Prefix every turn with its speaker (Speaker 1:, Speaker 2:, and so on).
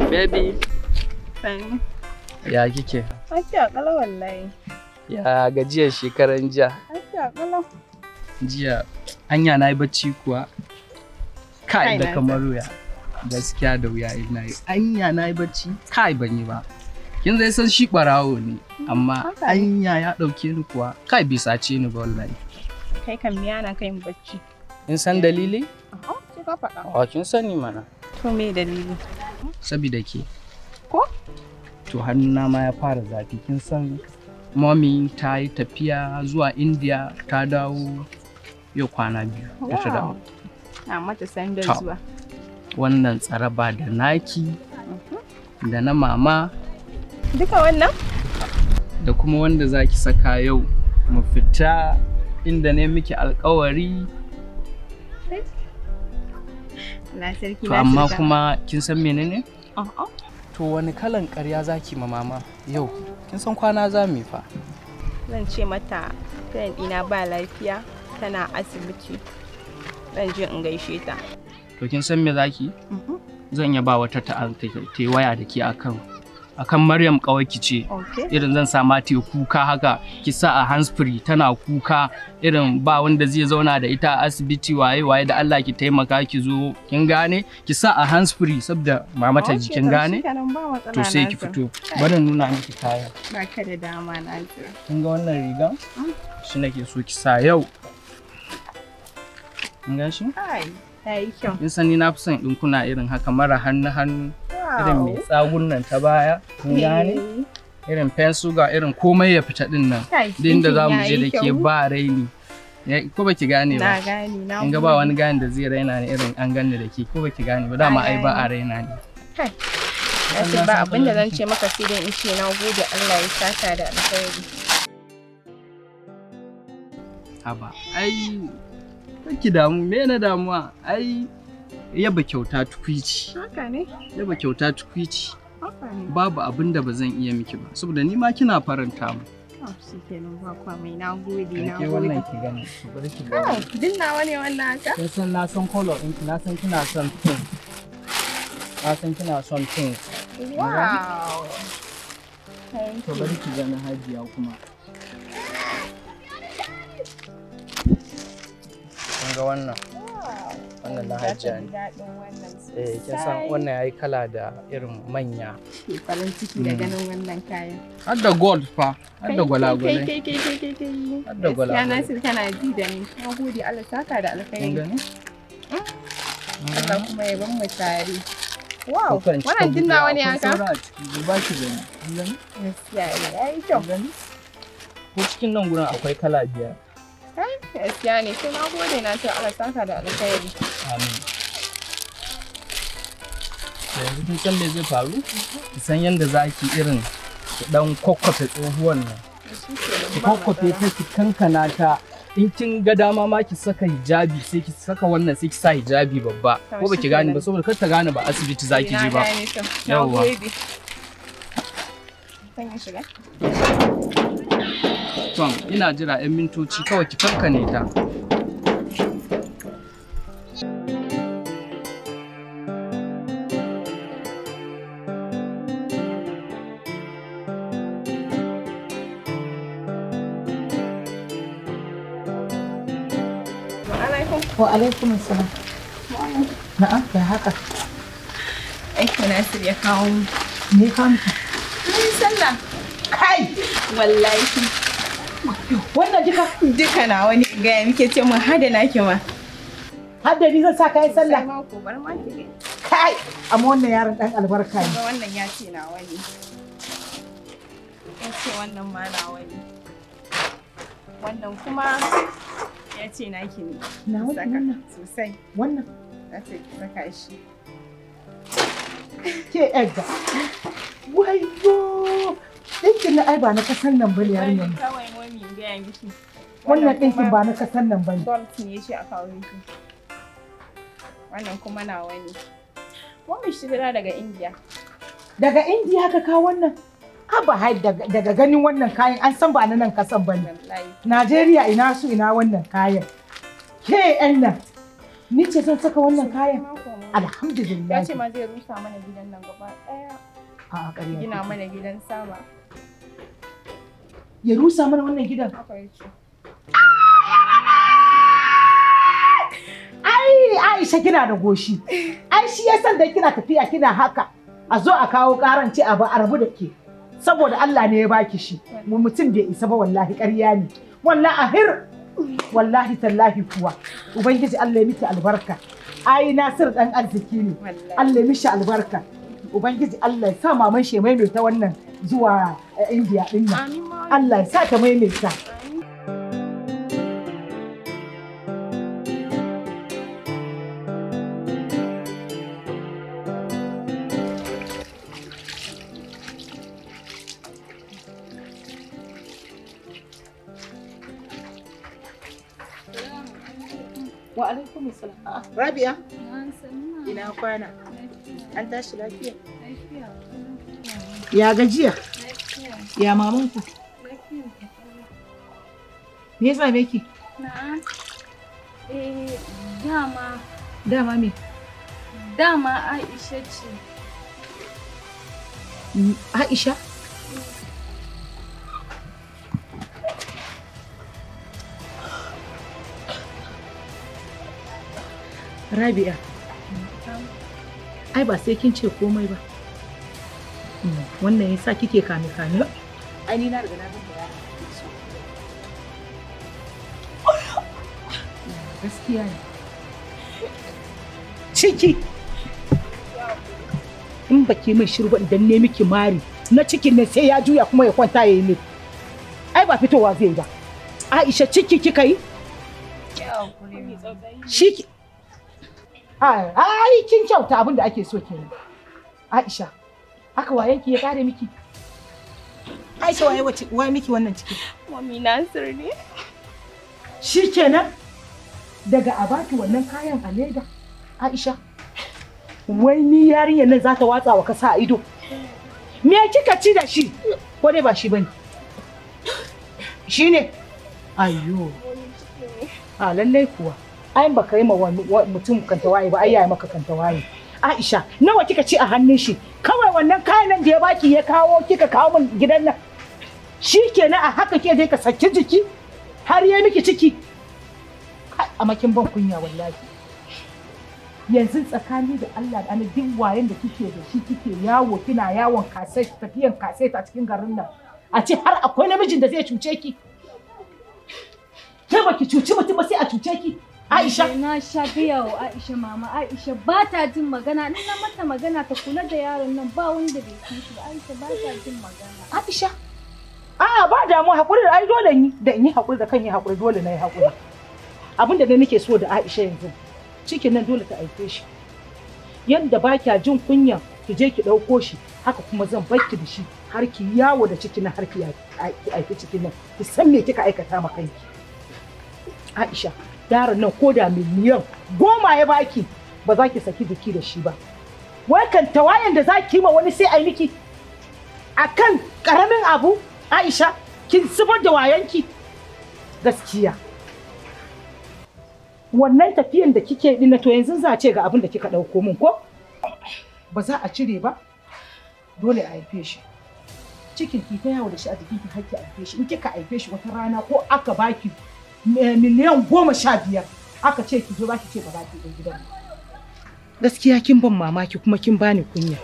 Speaker 1: Baby. Ya kike?
Speaker 2: Lafiya ƙalau wallahi.
Speaker 1: Ya gajiyar shekaran jiya?
Speaker 2: Lafiya ƙalau.
Speaker 1: Jiya anya na yi bacci kuwa? Kai da kamar wuya. Gaskiya da wuya ina yi. Anya na yi bacci? Kai ban yi ba. Kin zai san shi ɓarawo ne, amma anya ya ɗauke ni kuwa? Kai bai sace ni ba wallahi.
Speaker 2: Kai kan miya na kai bacci.
Speaker 1: Kin san dalili?
Speaker 2: A'a, sai ka faɗa.
Speaker 1: A kin sani mana.
Speaker 2: To me dalili?
Speaker 1: Sabida ke.
Speaker 2: Ko?
Speaker 1: To hannuna ma ya fara zafi. Kin san mommy ta yi tafiya zuwa India ta dawo yau kwana biyu da ta dawo.
Speaker 2: Na mata san da zuwa.
Speaker 1: Wannan tsaraba da naki da na mama.
Speaker 2: Duka wannan?
Speaker 1: Da kuma wanda zaki saka yau mu fita inda ne miki alkawari. To amma kuma kin san menene?
Speaker 2: A'a.
Speaker 1: To wani kalan ƙarya zaki ma mama yau? Kin san kwana za mu yi fa.
Speaker 2: Zan ce mata friend ɗina ba lafiya tana asibiti. Zan je in gaishe ta.
Speaker 1: To kin san me zaki? Zan iya ba wata ta yi waya da ke akan Maryam ƙawarki ce. Irin zan sa ma ta kuka haka, ki sa a hands free tana kuka irin ba wanda zai zauna da ita a asibiti waye waye da Allah ki taimaka ki zo, kin gane? Ki sa a hands free saboda mama ta ji, kin gane? To sai ki fito. Bari in nuna miki kaya.
Speaker 2: Ba ka da dama Nasir.
Speaker 1: Kin ga wannan rigan? Shi nake so ki sa yau. Kin ga shi?
Speaker 2: Ai, yayi kyau.
Speaker 1: Kin san ni na fi son ɗinkuna irin haka mara hannu hannu. Irin mai tsagun nan ta baya, kun gane? Irin fensu ga irin komai ya fita din nan. Duk inda za mu je da ke ba raini. Ko ba ki gane ba?
Speaker 2: Na gane, na
Speaker 1: Kin ga ba wani gane da zai raina ni irin an ganni da ke, ko ba ki gane ba? Dama ai ba a raina ni.
Speaker 2: Kai. Nasir ba abin da zan ce maka sai dai in ce na gode Allah ya saka da alkhairi.
Speaker 1: Haba, ai ki damu, me na damuwa? Ai yaba kyauta tukwici.
Speaker 2: Haka ne?
Speaker 1: Yaba kyauta tukwici.
Speaker 2: Haka ne.
Speaker 1: Babu abin da ba zan iya miki ba, saboda ni ma kina faranta mu.
Speaker 2: Oh, shikenan ba komai. Na gode, na
Speaker 1: Ke
Speaker 2: gode.
Speaker 1: wannan ki gani, bari ki gani.
Speaker 2: Din nawa ne wannan haka?
Speaker 1: Kin san na san color ɗinki, na san kina son pink. Na san kina son pink.
Speaker 2: Wow.
Speaker 1: To bari ki gani Hajiya kuma. Kin ga wannan? Wannan na Hajiya ne. Eh, kin san wannan yayi kala da irin manya.
Speaker 2: Ke farin ciki da ganin wannan kayan.
Speaker 1: Har da gold fa, har da gwalagwalai.
Speaker 2: Kai kai kai kai kai.
Speaker 1: Har da gwalagwalai.
Speaker 2: Gaskiya Nasir kana ji da ni. Na gode Allah saka da alkhairi.
Speaker 1: Kin gani?
Speaker 2: Allah kuma ya ban mu tare. Wow, wannan din nawa ne haka?
Speaker 1: Akwai saura a ciki, duba ki gani. Kin gani?
Speaker 2: Gaskiya ne, yayi kyau.
Speaker 1: Kin gani? Ko cikin nan gurin akwai kala biyar.
Speaker 2: Kai, gaskiya ne. Sai na gode Nasir Allah saka da alkhairi.
Speaker 1: Amin. Yanzu kin san me zai faru? Ki san yanda za ki irin ki dan kwakwafe tsohuwan nan. Ki kwakwafe ta ki kankana ta. In kin ga dama ma ki saka hijabi sai ki saka wannan sai ki sa hijabi babba. Ko baki gane ba saboda kar ta gane ba asibiti za ki je ba. Yawwa.
Speaker 2: Zan yi shiga?
Speaker 1: To ina jira 'yan mintoci kawai ki kankane ta.
Speaker 3: Wa alaikum assalam. Na'am, da haka.
Speaker 2: Aiko Nasir ya kawo mu.
Speaker 3: Me ka miki?
Speaker 2: Mun sallah.
Speaker 3: Kai!
Speaker 2: Wallahi.
Speaker 3: Wannan duka?
Speaker 2: Duka na wani gaya muke ce mun hada naki ma.
Speaker 3: Hadda ni zan sa kayan sallah.
Speaker 2: Sai ma ko bar ma ki gani.
Speaker 3: Kai! Amma wannan yaron dan albarka ne.
Speaker 2: Ga wannan ya ce nawa ne. Ya ce wannan ma nawa ne. Wannan kuma ya ce naki ne.
Speaker 3: Na wannan?
Speaker 2: Sosai.
Speaker 3: Wannan?
Speaker 2: Na ce ki saka shi.
Speaker 3: Ke Edda. Wayyo! Ɗinkin na ai ba na kasan nan bane yarinyar.
Speaker 2: Kawai mami in gaya miki.
Speaker 3: Wannan ɗinkin ba na kasan nan bane.
Speaker 2: Gold ne ya ce a kawo miki. Wannan kuma nawa ne. Mami shi daga India.
Speaker 3: Daga India ka kawo wannan? Haba hai daga ganin wannan kayan an san ba na nan kasan bane.
Speaker 2: Wallahi.
Speaker 3: Najeriya ina su ina wannan kayan. Ke yan nan. Ni ce zan saka wannan kayan. Alhamdulillah.
Speaker 2: Ya ce ma zai rusa mana gidan nan gaba ɗaya.
Speaker 3: A'a, ƙarya.
Speaker 2: Gina mana gidan sama.
Speaker 3: Ya rusa mana wannan gidan?
Speaker 2: Haka ya ce.
Speaker 3: Ai, Aisha kina da goshi. Ai shi ya san da kina tafiya kina haka. A zo a kawo karanci a ba a rabu da ke. Saboda Allah ne ya baki shi. Mu mutum bai isa ba wallahi ƙarya ne. Wallahi ahir. Wallahi tallahi kuwa. Ubangiji Allah ya miki albarka. Ai Nasir dan arziki ne. Allah ya mishi albarka. Ubangiji Allah ya sa maman shi maimaita wannan zuwa India din nan. Allah ya sa ta maimaita. Wa alaikum salam. Rabia? Ina kwana? An tashi lafiya? Ya gajiya? Ya mamanku? Me ya same ki?
Speaker 4: Na'am. Eh, dama.
Speaker 3: Dama me?
Speaker 4: Dama Aisha ce.
Speaker 3: Aisha? Rabia. Ai ba sai kin ce komai ba. Wannan yasa kike kame kame? Ai ni na riga na gama bayanin da kike so. Gaskiya ne. Ciki. In baki min shiru ba idan ne miki mari na cikin ne sai ya juya kuma ya kwanta ya yi ne. Ai ba fitowa zai yi ba. Aisha ciki kika yi? Shi ai kin kyauta abin da ake so kenan. Aisha, haka wayanki ya kare miki? Aisha waye wace waye miki wannan ciki?
Speaker 2: Mami Nasir ne.
Speaker 3: Shikenan daga a baki wannan kayan a leda. Aisha, wai ni yarinyar nan za ta watsa wa kasa a ido. Me kika ci da shi? Ko dai ba shi bane? Shi ne? Ayyo. A lallai kuwa. Ai baka yi ma mutum kanta waye ba, ai yayi maka kanta waye. Aisha, nawa kika ci a hannun shi? Kawai wannan kayan nan da ya baki ya kawo kika kawo min gidan nan. Shikenan a haka ke dai ka saki jiki har ya miki ciki. Amma kin ban kunya wallahi. Yanzu tsakani da Allah da duk wayen da kike da shi kike yawo kina yawon kaset tafiyan kaset a cikin garin nan. A ce har akwai namijin da zai cuce ki. Ke baki cuci mutum ba sai a cuce ki. Aisha.
Speaker 4: Na sha gaya wa Aisha mama, Aisha ba ta jin magana, in na mata magana ta kula da yaron nan ba wanda bai san shi ba, Aisha ba ta jin magana.
Speaker 3: Aisha. A'a ba damuwa hakuri da ai dole ni da in yi hakuri da kan yi hakuri dole na yi hakuri. Abin da nake so da Aisha yanzu cikin nan dole ta aike shi. Yanda ba kya jin kunya ki je ki ɗauko shi haka kuma zan barki da shi har ki yawo da cikin nan har ki aiki cikin nan ki san me kika aikata ma kanki. Aisha. Yaron nan ko da 10,000,000 ya baki ba za ki saki jiki da shi ba. Wai kan tawayen da za ki yi ma wani sai ai miki akan karamin abu. Aisha kin zubar da wayanki gaskiya. Wannan tafiyan da kike din to yanzu za a ce ga abin da kika dauko min ko ba za a cire ba, dole a haife shi. Cikin ki ta yawo da shi a jikin ki har ki haife shi. In kika haife shi wata rana ko aka baki 15,000,000 aka ce ki zo ba ki ce ba za ki ɗan gidan. Gaskiya kin ban mamaki kuma kin bani kunya.